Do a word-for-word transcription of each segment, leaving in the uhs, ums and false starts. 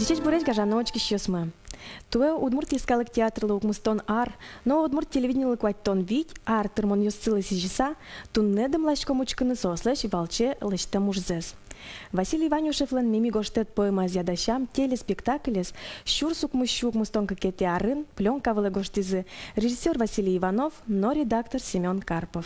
Ӟечбуресь, гажано учкисьёсмы! Туэ Удмурт йӧскалык театрлы укмыстон ар, но Удмурт телевидениелы куатьтон вить ар тырмонъёссылы сӥзьыса, туннэ дэмласьком учкыны соослэсь валче лэсьтэм ужзэс. Василий Ванюшевлэн «Мими гожтэт» поэмаезъя дасям телеспектаклез сюрс укмыссю укмыстон кыкетӥ арын плёнка вылэ гожтӥзы режиссёр Василий Иванов но редактор Семён Карпов.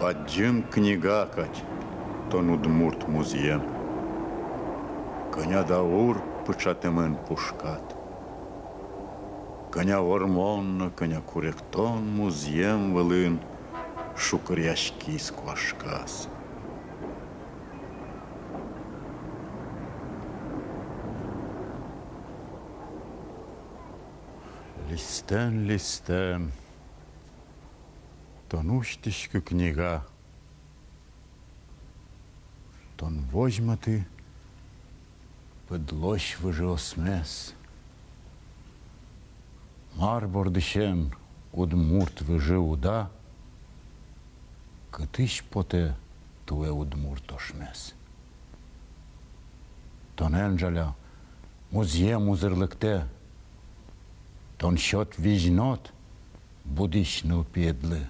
Бадӟым книга кадь тон, удмурт музъем. Кӧня даур пыӵатэмын пушкад. Кӧня вормон но кӧня куректон музъем вылын шукыръяськиз куашказ. Листэн, листэн тон усьтӥськы книга. Тон возьматы пыдлось выжыосмес. Мар бордысен удмурт выжы уда, кытысь потэ туэ удмурт ошмес? Тонэн, жаля, музъем узырлыктэ, тон сёт визь-нод будӥсь нылпиедлы.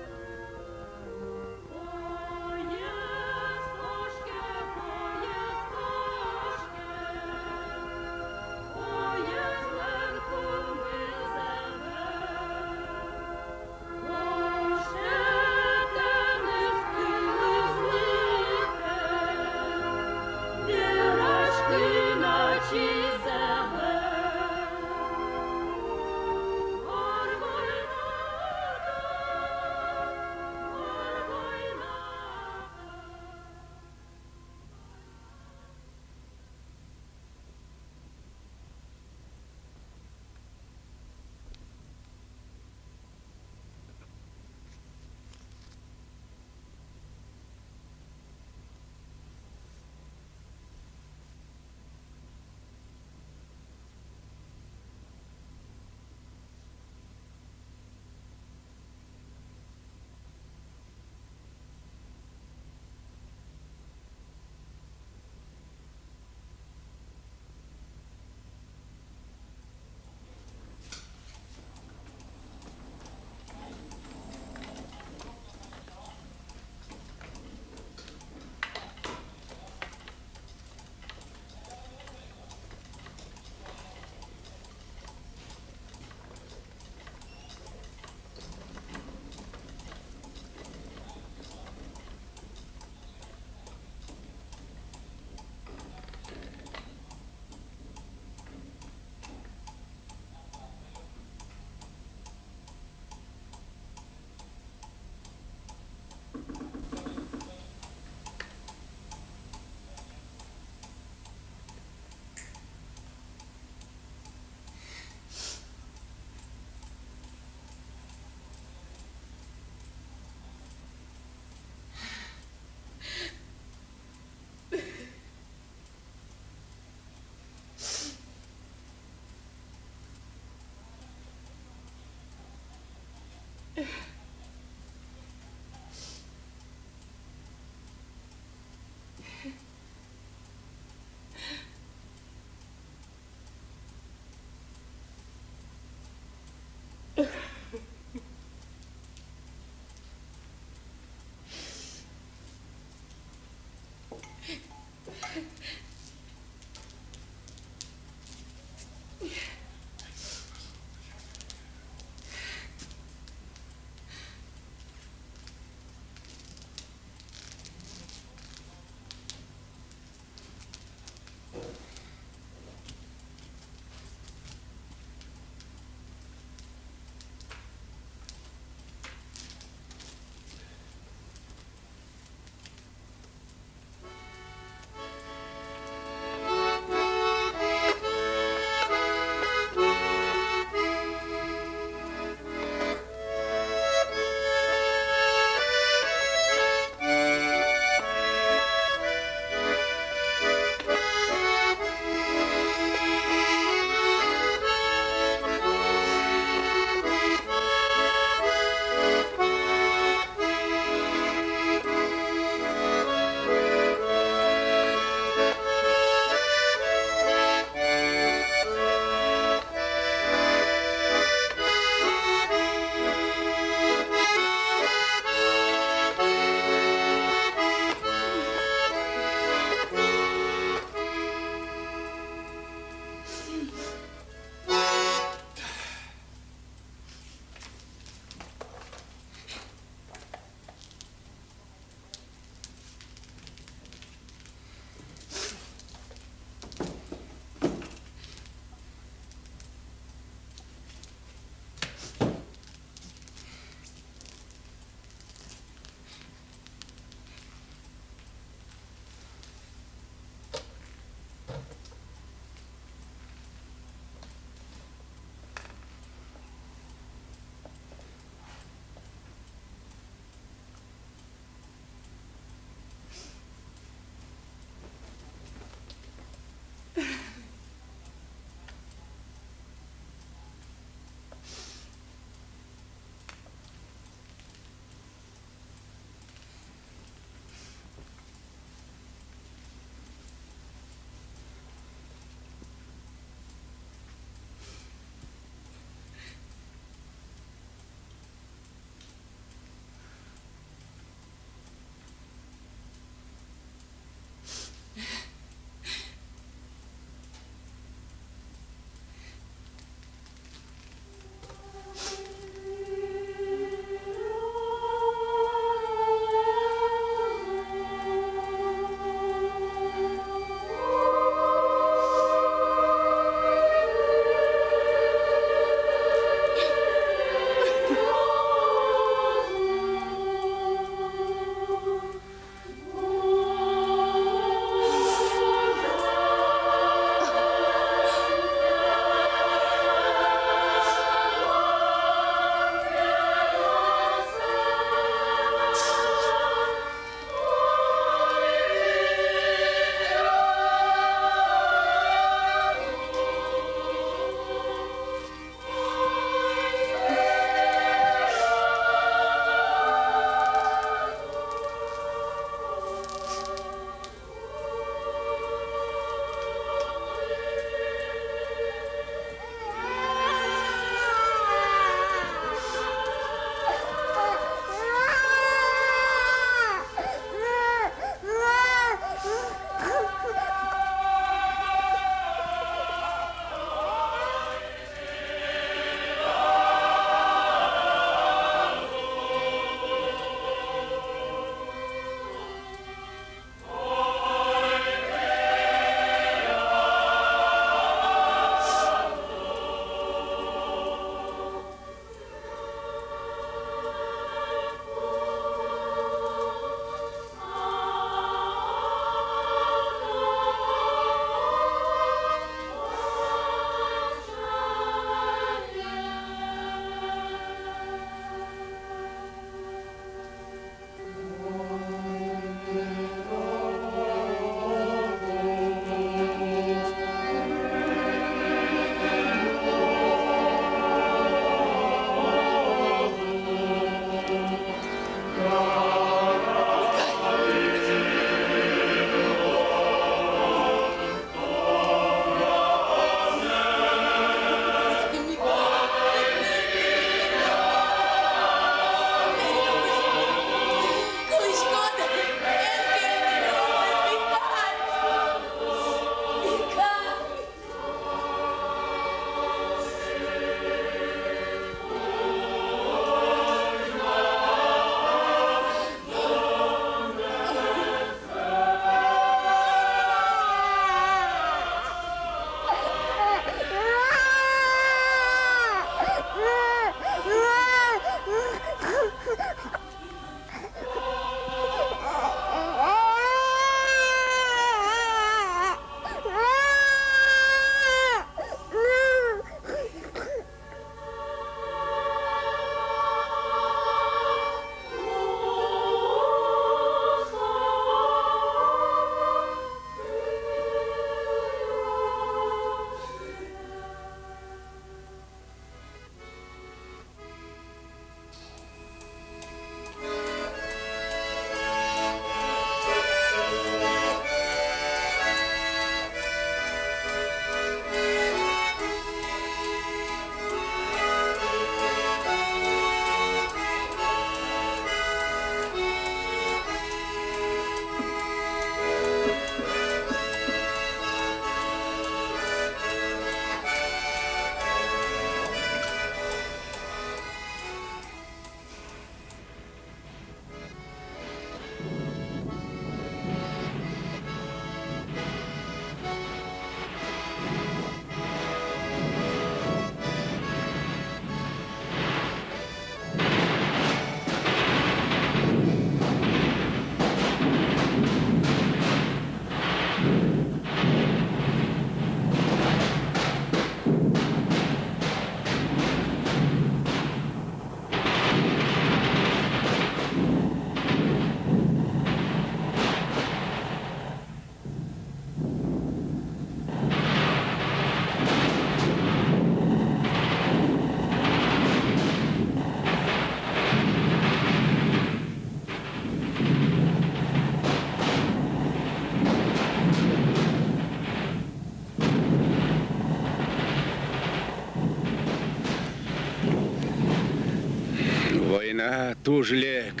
А, туж лек.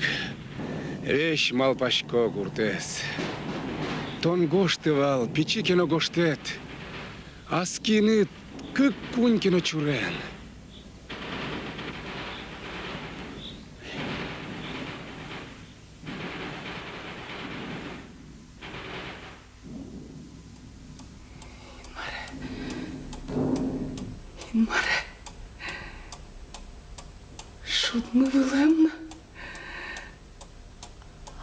Весь малпасько гуртэз. Тон гожты вал, пичи ке но гожтэт. Ас киыныд кык куинь ке но чурен. Инмаре, Инмаре, шудмы вылэм на,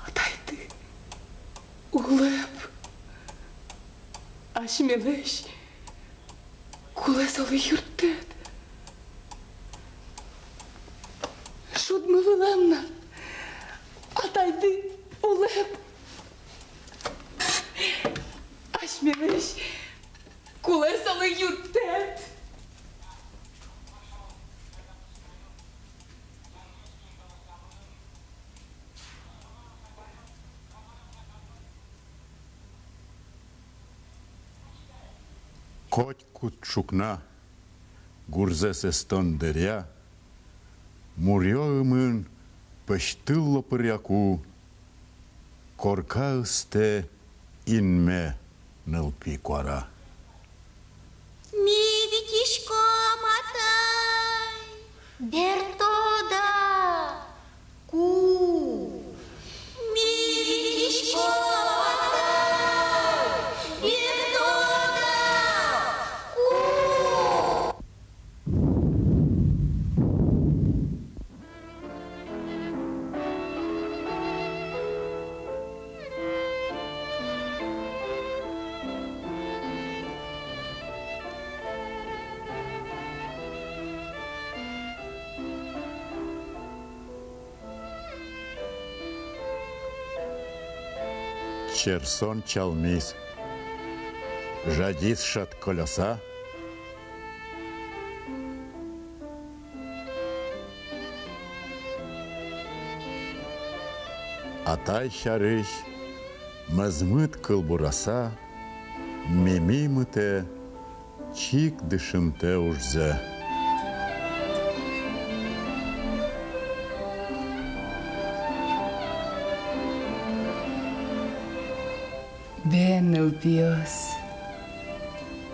атайды улэп, асьмелэсь кулэ солы юрттэт. Шудмы вылэм на, атайды улэп, асьмелэсь кулэ солы юрттэт. Котькуд ӵукна гурзэс эстон дыръя муръё ымын пӧсьтыл лопыръяку корка ыстэ инме нылпи куара. Ми витиськом, атай. Бертод-а? Ку. Ми витиськом, атай. Бертод-а? Ку. Черсон чалмиз. Жадиз шат кольоса. Атай сярысь мӧзмыт кылбураса, Меми мытэ чик дышымтэ ужзэ. Бен, нылпиос,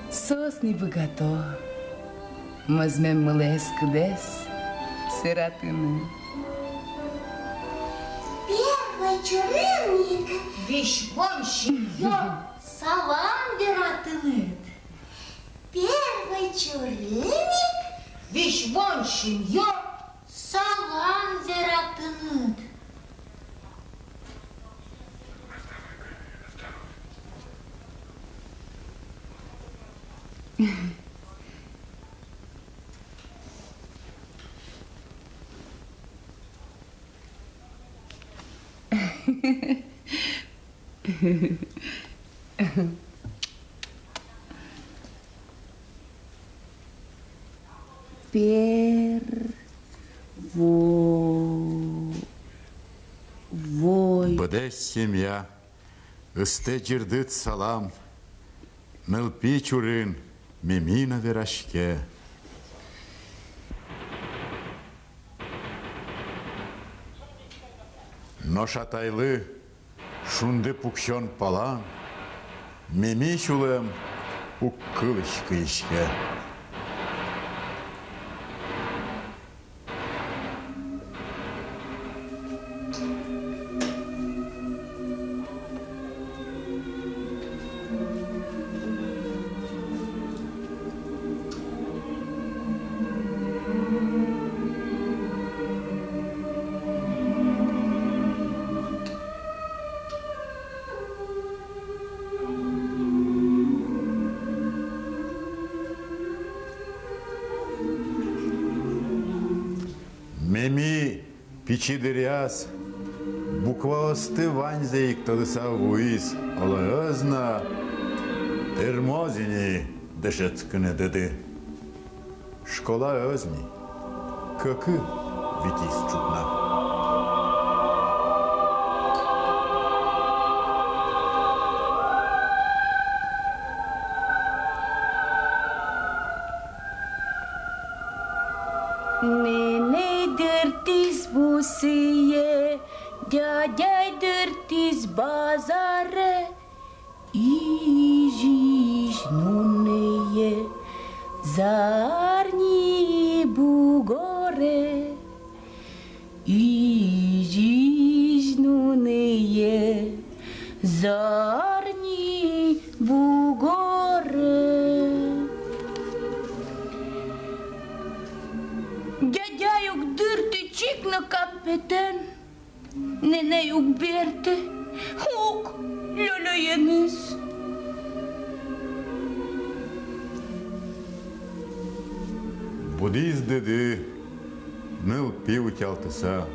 соос ни быгато мӧзмеммылэсь кыдэз сэратыны. Первой чурын ик весь вань семьё салам вератыны. Первой чурын ик весь вань семьё салам вератыны. Пер-, во-, вой. Быдэс семья ыстэ ӟырдыт салам, нылпи чурын Меми но вераське. Нош атайлы шунды пуксён палан Меми сюлэм уг кылысь кыиське. Меми пичи дыръяз букваосты ваньзэ ик тодыса вуиз, оло ӧз на, тырмоз ини дышетскыны дыды. Школа ӧз ни, кӧкы витиз ӵукна. Нэнэй дыртӥз бусы. Дядяй дыртӥз базаре изись нуные, зарни бугоре. Изись нуные, зарни бугоре. Дядяй уг дырты чик но кампетэн, нэнэй уг берты ук лёлёеныз. Будӥз дыды, нылпи утялтыса,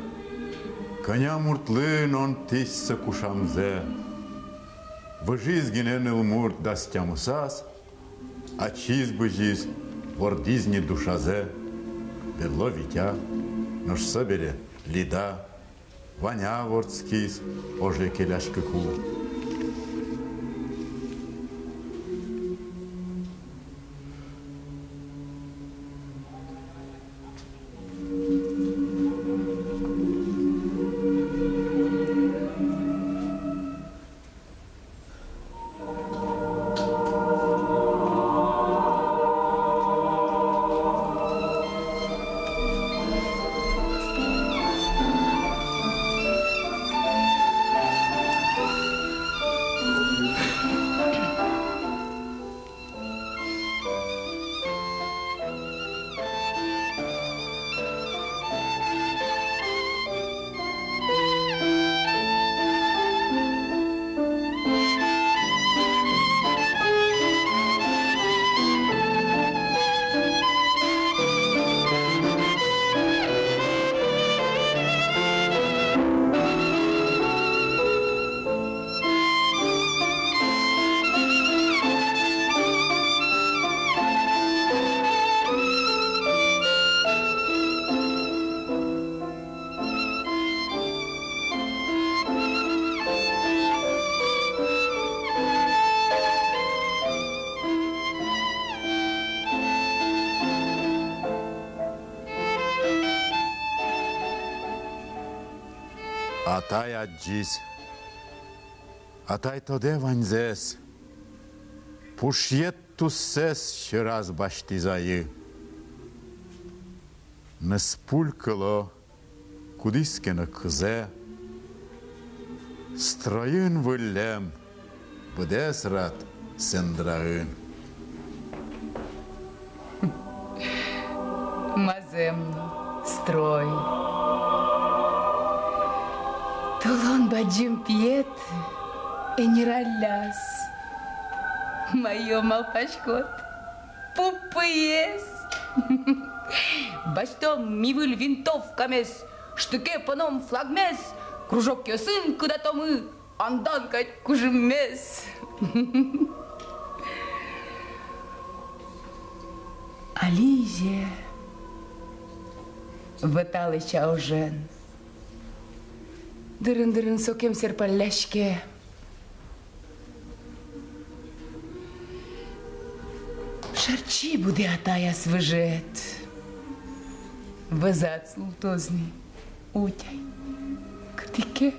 кӧня муртлы но ӧнтӥз со кушамзэ. Выжиз гинэ нылмурт дас тямысаз, ачиз бызиз, вордӥз ни душазэ. Берло Витя, нош собере Лида, Ваня вордскиз, оже келяськыку. Атай адӟиз. Атай тодэ ваньзэс. Пушъет туссэс сьӧраз басьтӥз айы. Ныспуль кыло кудӥз ке но кызэ. Стройын выллем быдэс рад сэндраын. Ма зэм но, строй. Толон бадӟым пиед ӧнералляз. Ма ӧй малпаськод пупыез. Басьтом ми выль винтовкамес, штыке поном флагмес, кружокъёсын кыдатомы андан кадь кужыммес. Али изе вӧталэ чаужен. Дырын-дырын сокем сэрпалляське. Шарчи будэ атаяз выжыед. Вӧзад султоз ни, утяй, кытӥ ке.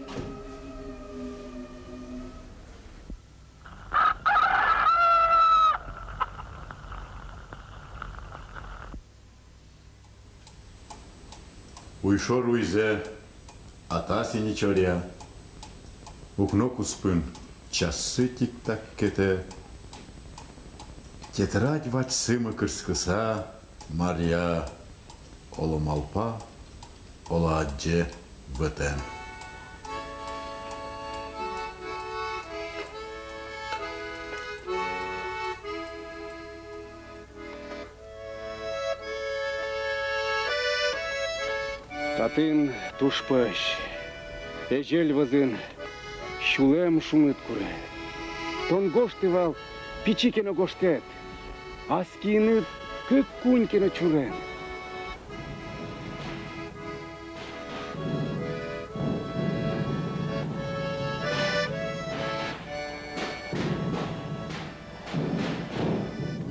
Уйшор уйзэ ата синьы чоръя, укно куспын чассы тик-так кетэ. Тетрадь вадьсы мыкырскыса, Марья оло малпа, оло адӟе вӧтэн. Татын туж пӧсь, эзель вӧзын сюлэм шуныт куре. Тон гожты вал пичи ке но гожтэт, ас киыныд кык-куинь ке но чурен.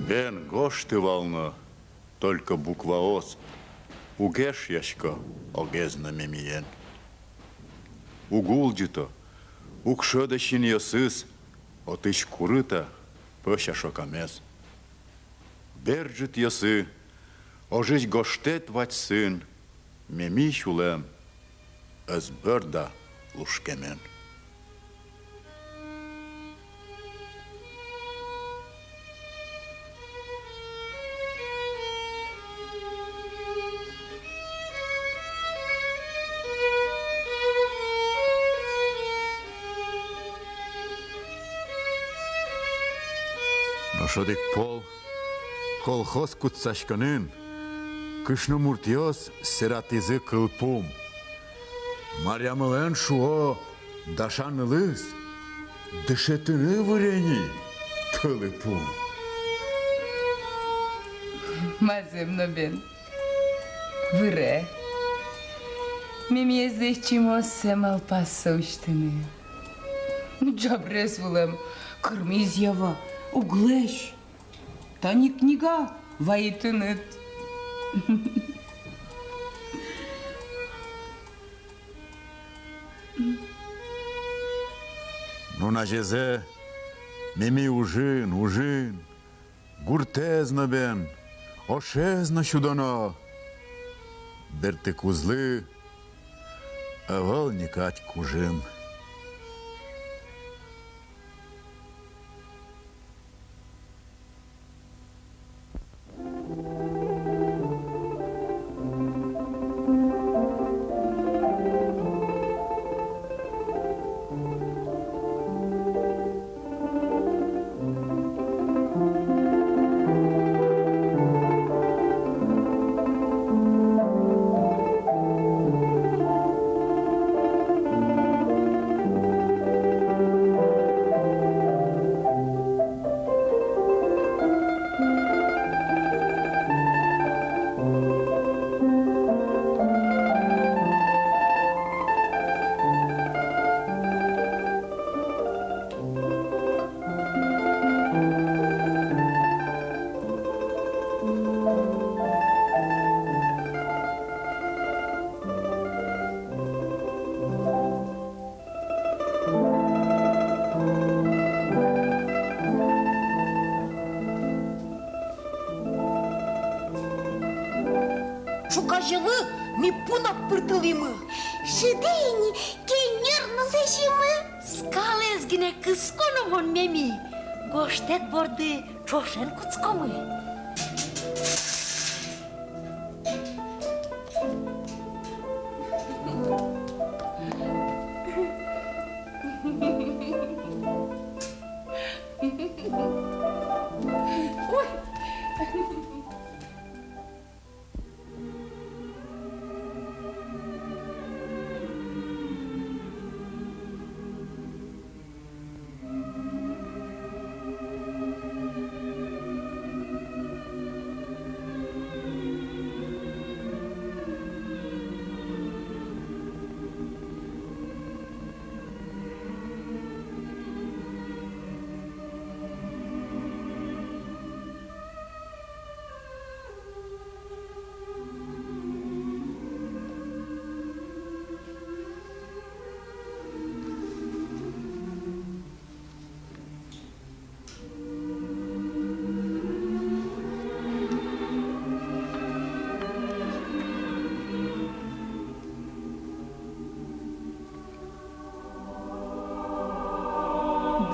Бен гожты вал но, только букваос уг эшъясько огез но мемиен. уг улӟыто, уг шӧдо синъёсыз, отысь курыта пӧся шокамез. Бер ӝытъёсы, ожысь гожтэт вадьсын, меми сюлэм ӧз бӧрда лушкемен. Нош одӥг пол колхоз кутсконын кышномуртъёс сэратӥзы кылпум. Марьямылэн, шуо, дасянылыз дышетыны выре ни тылыпум. Ма зэм но бен, выре. Мемиез ичимоссэ малпаз со усьтыны. Ӟабрес вылэм, кырмиз ява, уг лэзь. Тани книга вайи тыныд. Нуназезэ меми ужын, ужын, гуртэз но бен, ошез но сюдоно. Бертыкузлы ӧвӧл ни кадь кужым. Ӵуказелы ми пунак пыртылӥмы. Шыдэ ини, кеньыр но лэзимы. Скалэз гинэ кысконо мон, меми. Гожтэт борды ӵошен кутскомы. Ой!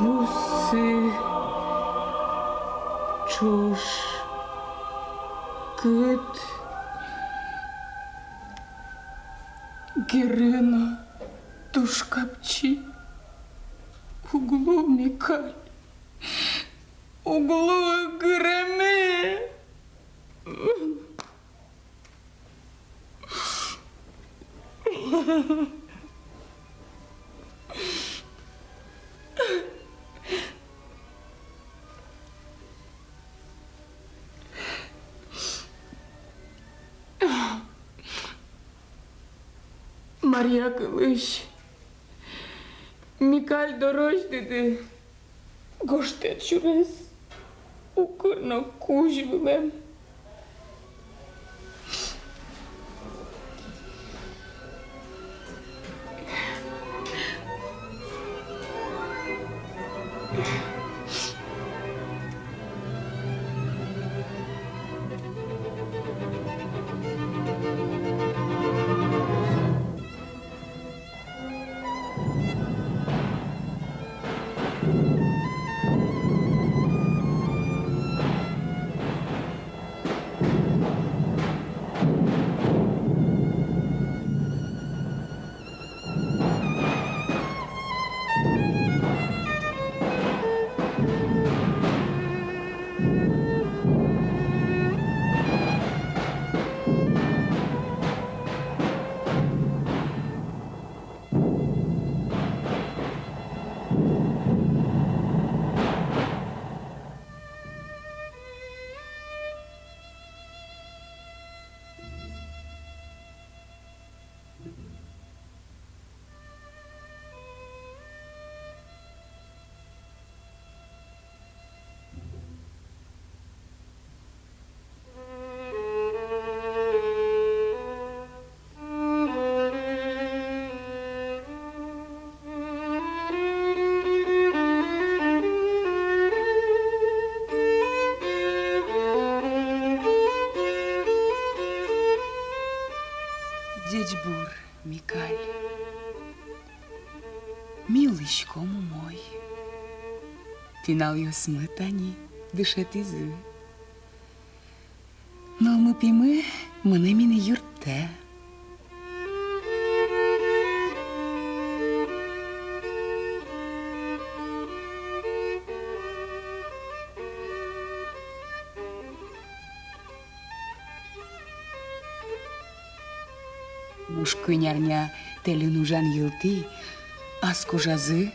Бусы, ӵош, кыт, геры но туж капчи. Уг лу, Микаль, уг лу эгыреме. Марья кылысь Микаль дорозь, дыды, гожтэт сюрес укыр но кузь вылэм. Ӟечбур, Микаль. Ми улӥськом умой. Пиналъёсмы тани дышетӥзы. Нылмы-пимы мынэ мины юрттэ. Нош куинь арня тэльын ужан йылтӥ ас кожазы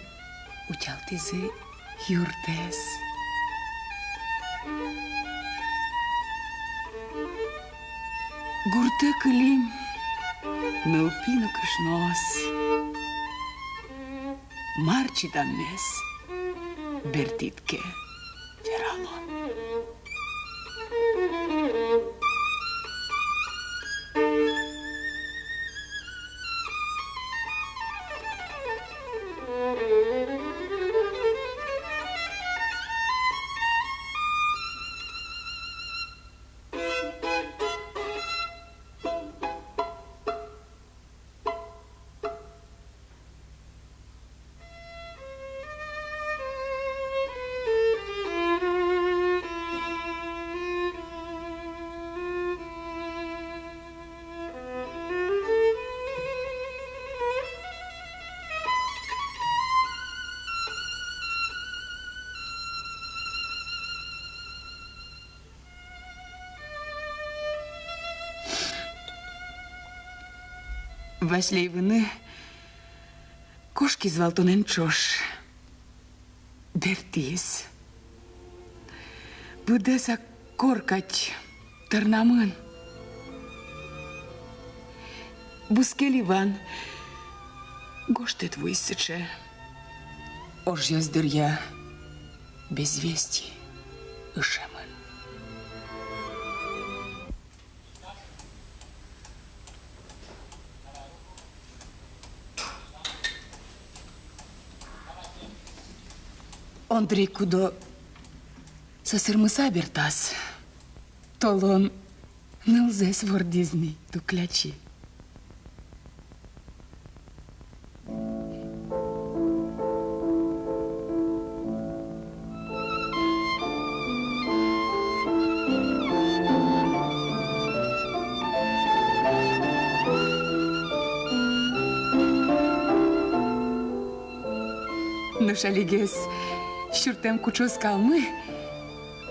утялтӥзы юртэз. Гуртэ кылим нылпи нылкышноос. Мар чидаммес бертӥд ке, вералом. Василей вынэ кошкиз вал тонэн ӵош. Бертӥз. Быдэсак коркадь тырнамын. Бускель Иван гожтэт вуиз сыӵе: ожъёс дыръя без вести ышемын. Ондрей кудо сӧсырмыса бертаз. Толон нылзэс вордӥз ни туклячи. Нош алигес сюртэм куӵо скалмы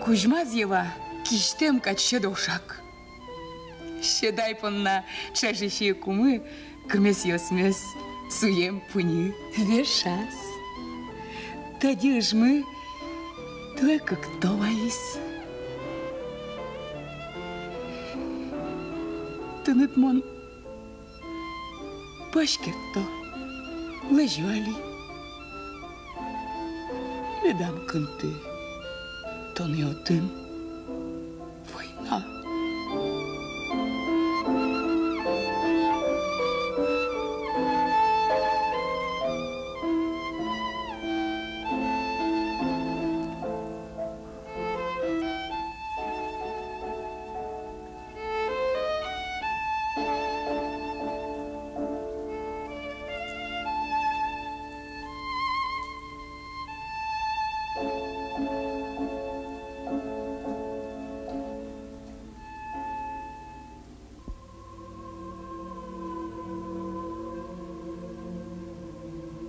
кузьмаз Ева кисьтэм кадь сьӧд ошак. Сьӧд ай понна ӵажысь ик умы кымесъёсмес суем пуньы вешаз. Тӧдьы ыжмы туэ кыкто вайиз. Тыныд мон пӧсь кертто, лэзё али. Медам кынты тонэ отын война.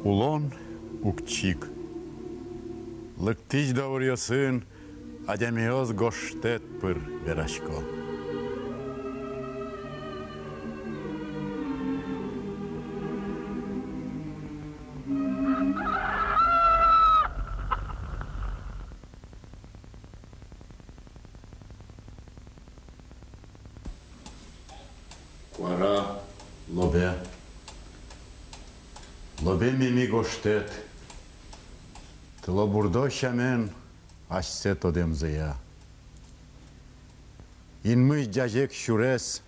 Улон уг чик. Лыктӥсь дауръёсын адямиос гожтэт пыр верасько. Куара лобе. Лобе меми гожтэт. Тылобурдо сямен асьсэ тодэмзыя. Инмысь ӟазег сюрес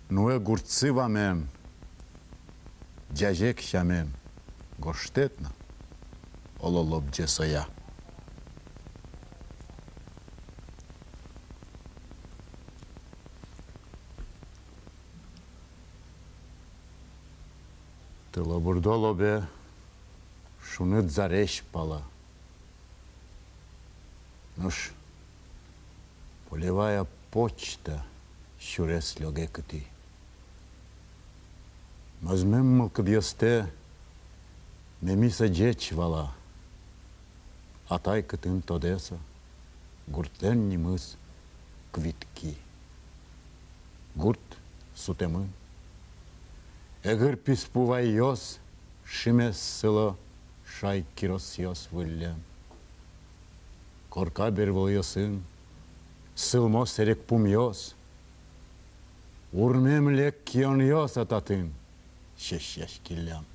нуэ гуртсы вамен. Ӟазег сямен гожтэт но, оло, лобӟе соя. Тылобурдо лобе шуныт зарезь пала. Нош полевая почта сюрес лёге кытӥ. Мӧзмем мылкыдъёстэ меми со ӟеч вала. Атай кытын тодэ со, гуртлэн нимыз Квитки. Гурт сутэмын. Эгыр писпу вайёс шимес сыло шай киросъёс выллем. Корка бервылъёсын сылмо сэрегпумъёс, урмем лек кионъёс а татын сьӧсьяськиллям.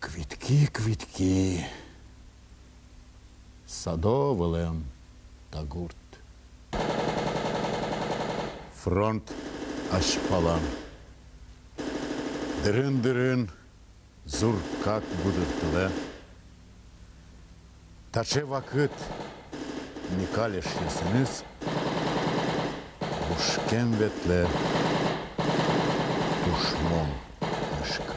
Квитки, Квитки, садо вылэм та гурт. Фронт азьпалан. Дырын-дырын зур кат гудыртылэ. Таӵе вакыт Микаль эшъёсыныз пушкем ветлэ тушмон мышкы.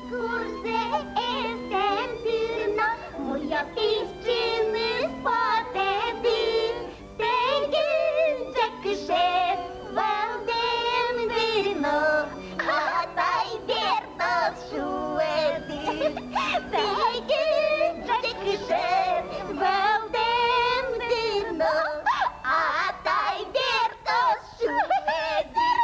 Гурзэ эстэм тырна, муя пичиныз потэ дыр. Тегын ӟеч кышет вӧлдэм дыр но, атай бертоз шуэ дыр. Тегын ӟеч кышет вӧлдэм дыр но, атай бертоз шуэ дыр.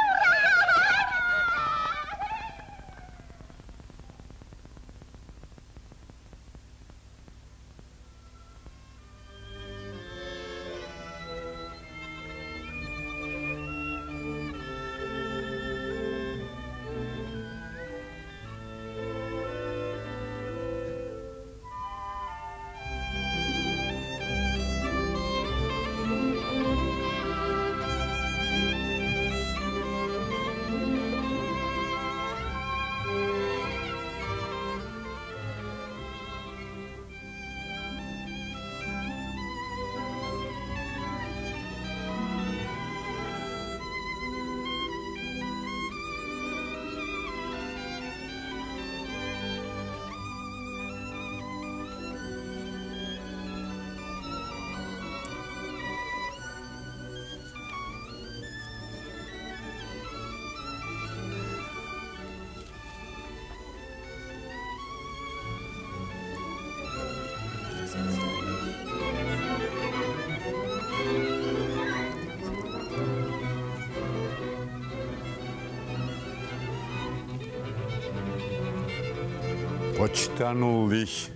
Почта нуллӥсь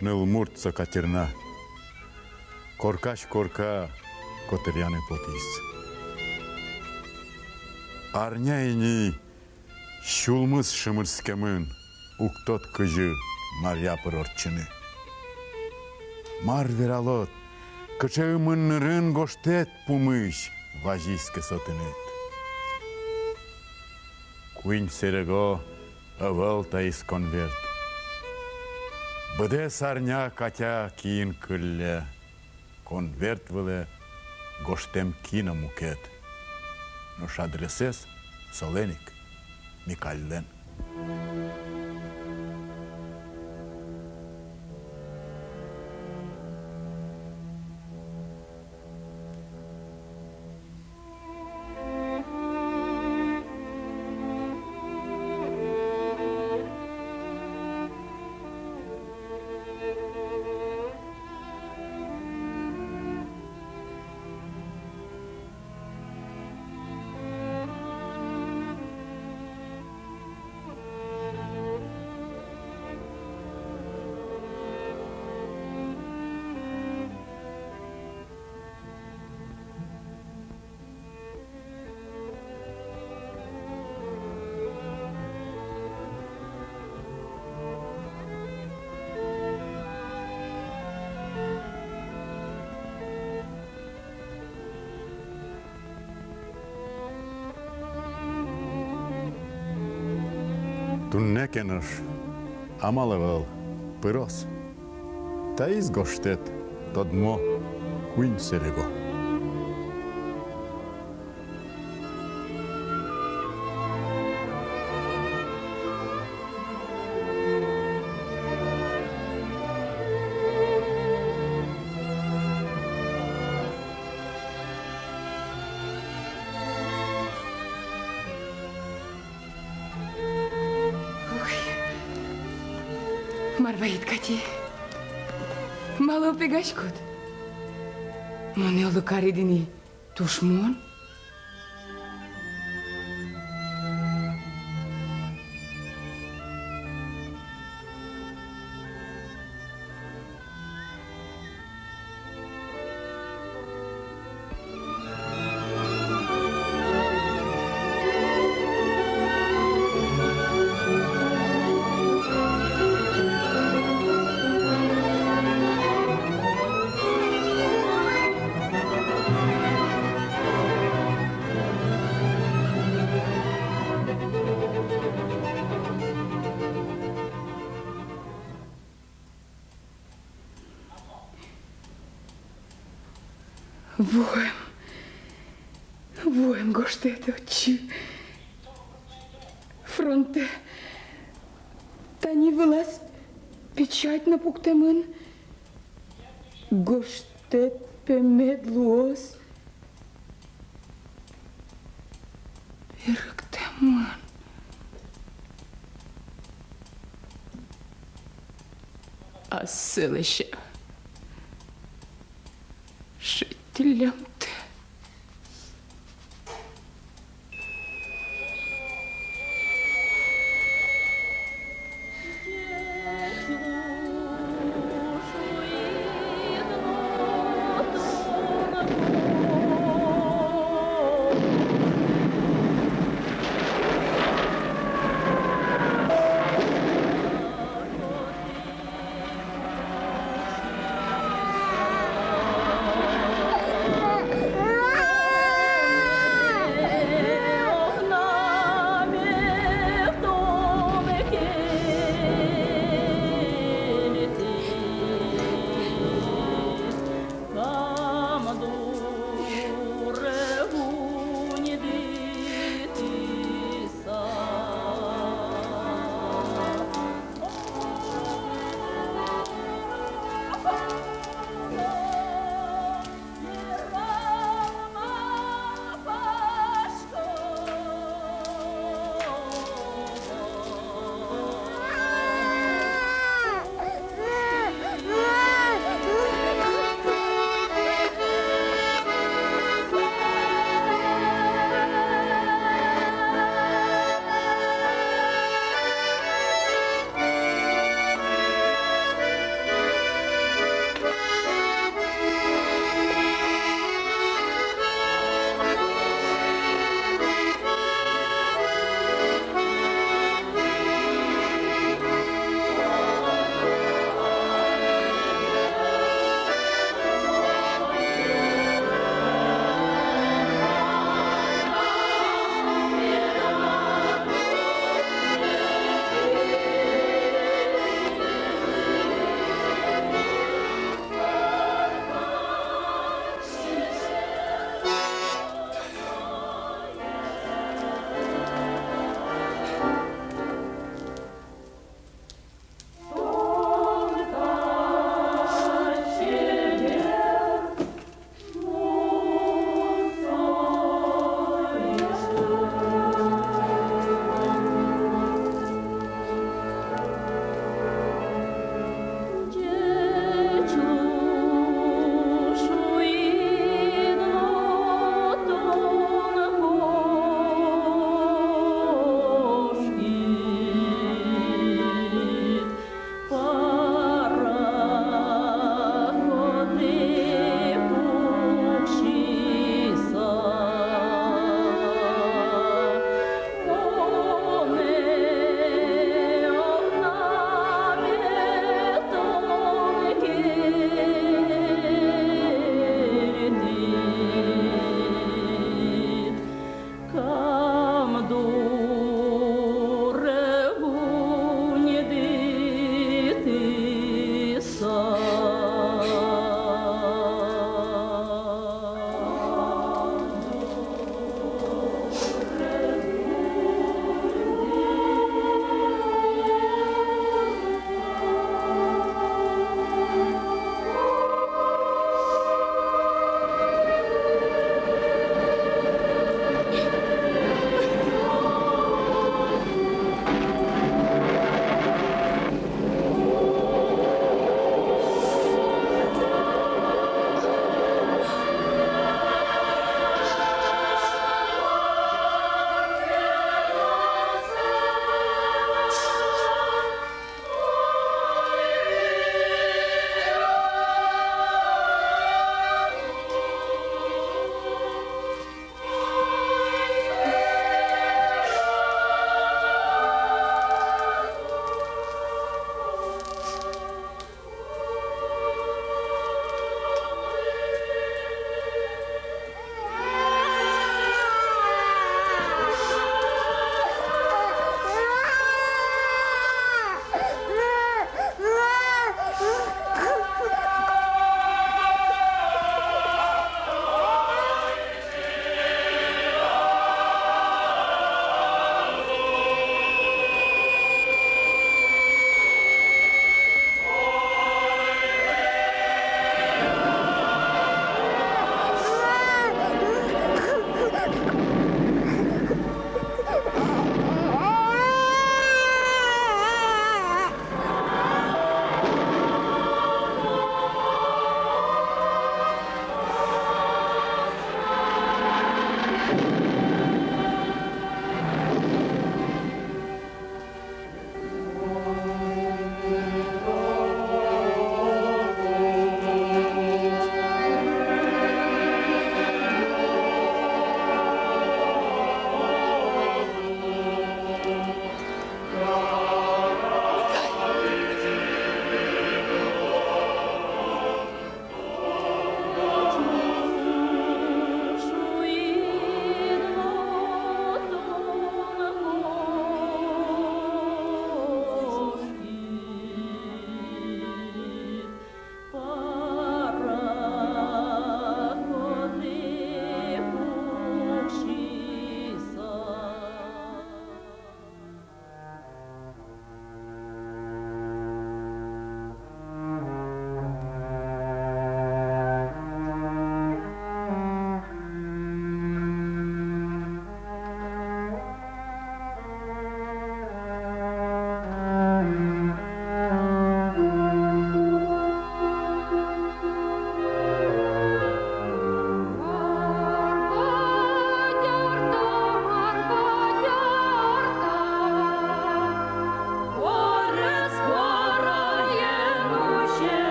нылмурт со Катерина. Коркась корка котыръяны потӥз. Арня ини сюлмыз шымырскемын, уг тодӥськы, кызьы маръя пыр ортчыны. Мар вералод, кыӵе ымын нырын гожтэт пумысь вазиське со тыныд. Куинь сэрего Ӧвӧл таиз конверт. Быдэс арня Катя киын кылле. Конверт вылэ гожтэм ки но мукет. Нош адресэз солэн ик, Микальлэн. Туннэ ке нош амал ӧвӧл, пыроз. Таиз гожтэт тодмо куинь сэрего. Ой, мар вайид, Катя? Малы пегаськод? Монэ оло кариды ни тушмон? Вуэм, вуэм гожтэт отчы, фронтэ. Тани вылаз печать но пуктэмын. Гожтэт, пе, мед луоз берыктэмын. Ассэ лэся. Шедьтӥллям